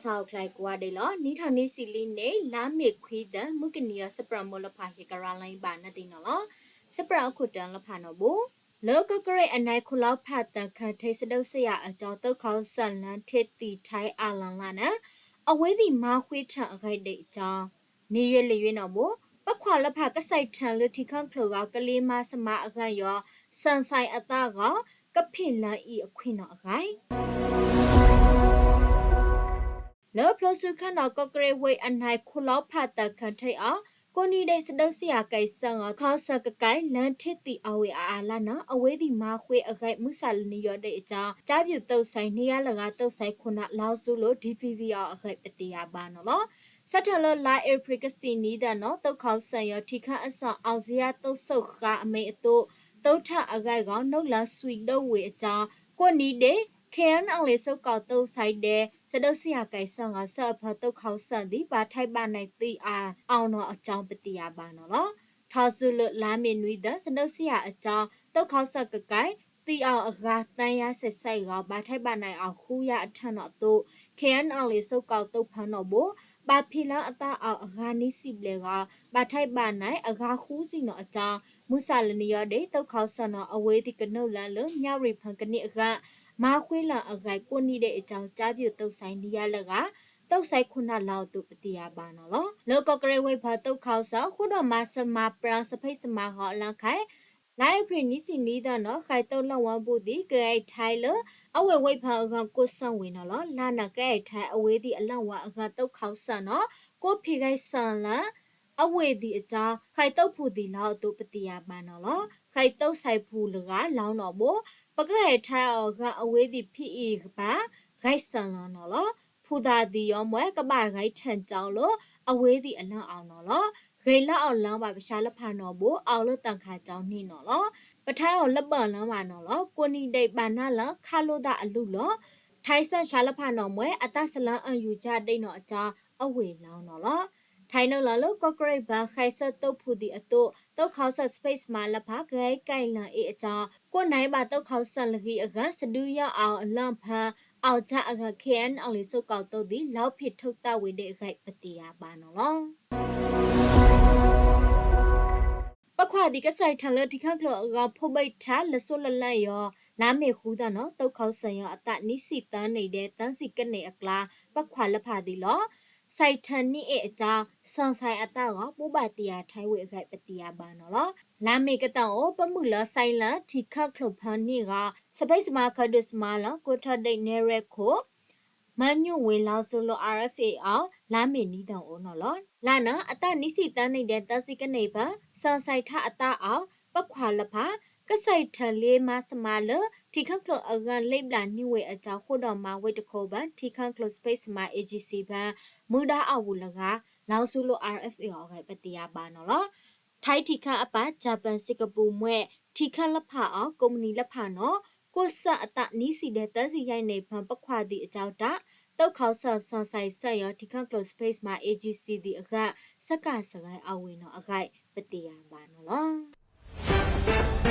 ထီၣ်ချၢကိးဂၤဒဲးလီၤ. နံၣ်ထီၣ်နံၣ်ဆံလံန့ၣ် လါမ့ၤခွံသၢ မုၢ်ကနံၤအံၤ စပၢၤမိၢ်လၢဖးဟ့ၣ်ကရၢလၢဘၣ်နသ့ၣ်နီၣ်လီၤ. စပၢၤအခိၣ်တၢၣ်လၢဖးနီၣ်ဘိ လၢကီၢ်ကရ့ၣ်အနၢၤခိၣ်လီဖးတၢၣ်ခၢၣ်ထံး စဒုးစယၤအကၠီ သုးခီၣ်စၢၣ်လၢထံသံၣ်ထံအလီၢ်လၢ်န့ၣ် အဝဲသ့ၣ်မၤဃ့ထၢၣ်အဂၤဒဲးအကၠီ နံၤယွဲၢ်လၢယွဲၢ်နီၣ်ဘိ ပခွါလၢဖးကစၢ်ထၢၣ်လၢထံခၢၣ်ချၢၣ်ဂီၤ ကလ့မၤစမၤအဂၤယီၤ စၢၣ်စဲအသးဂီၤ ကဖ့ၣ်လၢအံၤအခွံၣ်နီၣ်အဂၤ လၢဖျိစုခၢၣ်နီၣ် ကီၢ်ကရ့ၣ်ဝ့ၢ်အနၢၤခိၣ်လီဖးတၢၣ်ခၢၣ်ထံးအီၤ ကိးနံၤဒဲး စဒုးစယၤကဲၣ်စၢၣ်ဂီၤ ခီၣ်စၢၣ်ကကဲၣ် လၢထံသံၣ်အဝ့ၢ်အအါလၢ်န့ၣ် အဝဲသ့ၣ်မၤဃ့အဂၤ မုၢ်ဆၣ်လၢနံၤယီၤဒဲးအကၠီ ကၠါပၠူၣ်သုးစဲ နံၤယါလၢဂၤသုးစဲခိၣ်နၢ် လီၤစူလိၤ ဒံၣ်ဖံၣ်ဖံၣ်အီၤအဂၤ ပသ့ၣ်ညါဘၣ်နီၣ်လီၤ. စးထီၣ်လၢလါအ့ဖြ့ၣ်ကဆံနံၤသၢနီၣ် သုးခီၣ်စၢၣ်ယီၤ ထံခၢၣ်အစီၣ် အီစံယါသုးစိၣ်ဃါအမ့ၢ်အသိး သုးထၢၣ်အဂၤဂီၤ နုာ်လၢစွံဒိၣ်ဝ့ၢ်အကၠီ ကိးနံၤဒဲး ခ့ၣ်အဲၣ်အလ့ၣ် စိကီၢ်သုးစဲဒဲး စဒုးစယၤကဲၣ်စၢၣ်ဂီၤ ဆၢအဖၢ သုးခီၣ်စၢၣ်သ့ၣ် ဘၣ်ထဲးဘၣ်နံးသံအါအီၤနီၣ်အကၠီ ပသ့ၣ်ညါဘၣ်နီၣ်လီၤ. ထီၣ်စုလၢလါမ့ၤနွံသၢ စဒုးစယၤအကၠီ သုးခီၣ်စၢၣ်ကကဲၣ် သံအီၤအဂၤသၢယါစဲးစဲးဂီၤ ဘၣ်ထဲးဘၣ်နံးအီၤဃုယါအထၢၣ်နီၣ်အသိး ခ့ၣ်အဲၣ်အလ့ၣ် စိကီၢ်သုးဖၢနီၣ်ဘိ ဘၣ်ဖံးလၢအသးအီၤအဂၤနွံဆံဘျဲၣ်ဂီၤ ဘၣ်ထဲးဘၣ်နံးအဂၤဃုဆံနီၣ်အကၠီ မုၢ်ဆၣ်လၢနံၤယီၤဒဲး သုးခီၣ်စၢၣ်နီၣ် အဝဲသ့ၣ်ကနုာ်လၢလၢ မၠၣ်ရံၣ်ဖၢကန့ၢ်အဂၤ မၤဃ့လၢအဂၤ ကိးနံၤဒဲးအကၠီ ကၠါပၠူၣ်သုးစဲ နံၤယါလၢဂၤ သုးစဲခိၣ်နၢ်လီၤအသိး ပသ့ၣ်ညါဘၣ်နီၣ်လီၤ. လၢကီၢ်ကရ့ၣ်ဝ့ၢ်ဖၢ သုးခီၣ်စၢၣ် ဃုာ်ဒီးမၤစၢၤမၤပြၢ စဖံးစမၤဂီၤအလီၢ်ခံ လါအ့ဖြ့ၣ်နံၣ်ဆံနံၤသၢနီၣ် ဃဲၤသုးလီၢ်ဝါဘူးသံး ကဂဲၤထဲလၢ အဝ့ၢ်ဝ့ၢ်ဖၢအဂၤ ကိးစၢၣ်ဝ့ၢ်နီၣ်လီၤ. လၢန့ၣ် ကဂဲၤထဲအဝဲသ့ၣ်အလီၢ်ဝါအဂၤ သုးခီၣ်စၢၣ်နီၣ် ကိးဖံးဂဲၤစၢၣ်လၢ အဝ့ၢ်သ့ၣ်အကၠီ ဃဲၤသုးဖှူသံးလီၤအသိး ပသ့ၣ်ညါဘၣ်နီၣ်လီၤ. ဃဲၤသုးစဲဖှူလၢဂၤလီၤနီၣ်ဘိ ပကဂဲၤထဲအီၤအဂၤ အဝဲသ့ၣ်ဖံးအံၤကပၤ ဂဲၤစၢၣ်လီၤနီၣ်လီၤ. ဖှူသးသံးယီၤမွဲ ကဘၣ်ဂဲၤထဲကၠီလၢ အဝဲသ့ၣ်အလီၢ်အီၤနီၣ်လီၤ. ဂဲၤလၢအီၤလၢဘၣ် ပဆါလၢဖးနီၣ်ဘိ အီၤလၢတၢ်ခးကၠီန့ၣ်နီၣ်လီၤ. ပထဲးအီၤလၢဘၢၣ်လၢမးနီၣ်လီၤ. ကိးနံၤဒဲးဘၣ်နါလၢ ခးလိာ်သးအလုၢ်လီၤ. ထဲးစၢၣ်ဆါလၢဖးနီၣ်မွဲ အတၢ်စလၢအယူၤကၠါဒဲးနီၣ်အကၠီ အဝ့ၢ်လီၤနီၣ်လီၤ. ထဲးနုာ်လီၤလၢကီၢ်ကရ့ၣ်ဖၢ ဃဲၤစၢၣ်သုးဖှူသံးအသိး သုးခီၣ်စၢၣ် စဖံးစမၤလၢဖး ကဂဲၤကဲၣ်လၢအံၤအကၠီ ကိးနံၤဘၣ် သုးခီၣ်စၢၣ်လၢဂံၢ်အဂၤ စဒုးယီၤအီၤအလီၢ်ဖၢ အီၤကၠါအဂၤ ခ့ၣ်အဲၣ်အလ့ၣ် စိကီၢ်သုးသံး လီၤဖံးထုးသးဝံၤဒဲးအဂၤ ပသ့ၣ်ညါဘၣ်နီၣ်လီၤ. ပခွါသံးကစၢ်ထၢၣ်လၢထံခၢၣ်ချၢၣ်အဂီၢ် ဖိးဘၢၣ်ထးလၢစိလၢလၢယီၤ လါမ့ၤဃုသၢနီၣ် သုးခီၣ်စၢၣ်ယီၤအသးနွံဆံသၢနံၣ်ဒဲး သၢဆံကနံၣ်အကျါ ပခွါလၢဖးသံးလီၤ. စဲးထၢၣ်နံၣ်အ့ၣ်အကၠီ စၢၣ်စဲအသးဂီၤ ဘိးဘၣ်သံးအထဲဝံၤအဂၤ ပသ့ၣ်ညါဘၣ်နီၣ်လီၤ. လါမ့ၤကတၢၢ်အိၣ် ပမုၢ်လၢ်စဲလၢ ထံခၢၣ်ချၢၣ်ဖၢန့ၣ်ဂီၤ စဖံးစမၤ ခၢဒုးစမၤလီၤ ကိးထီၣ်ဒဲးနဲရဲခိၣ် မၤညူၣ်ဝံၤ လီၤစိလိၤ RFA အီၤ လါမ့ၤနွံသၢအိၣ်နီၣ်လီၤ. လါန့ၣ် အသးနွံဆံသၢနံၣ်ဒဲး သၢဆံကနံၣ်ဖၢ စၢၣ်စဲထးအသးအီၤ ပခွါလၢဖး ကစၢ်ထၢၣ်လ့မၤစမၤလၢ ထံခၢၣ်ချၢၣ်အဂၤ လ့ဘျးနံၣ်ဝံၤအကၠီ ဃုာ်ဒီးမၤဝဲတခီဘၣ် ထံခၢၣ်ချၢၣ် စဖံးစမၤ agency ဖၢ မူဒါအဝံၤလၢဂၤ လီၤစိလိၤ RFA အီၤအဂၤ ပသ့ၣ်ညါဘၣ်နီၣ်လီၤ. ထဲးထံခၢၣ်အပၢ် ကၠါပၢၣ် စ့ၢ်ကပူၤမွဲ ထံခၢၣ်လၢဖးအီၤ ကိးမုၢ်နံၤလၢဖးနီၣ် ကိးစၢၣ်အသးနွံဆံဒဲး သၢဆံယဲၢ်နံၣ်ဖၢ ပခွါသံးအကၠီတၢ် သုးခီၣ်စၢၣ် စၢၣ်စဲစၢၣ်ယီၤ ထံခၢၣ်ချၢၣ် စဖံးစမၤ agency သ့ၣ်အဂၤ စကၤစဂၤအဝ့ၢ်နီၣ်အဂၤ ပသ့ၣ်ညါဘၣ်နီၣ်လီၤ.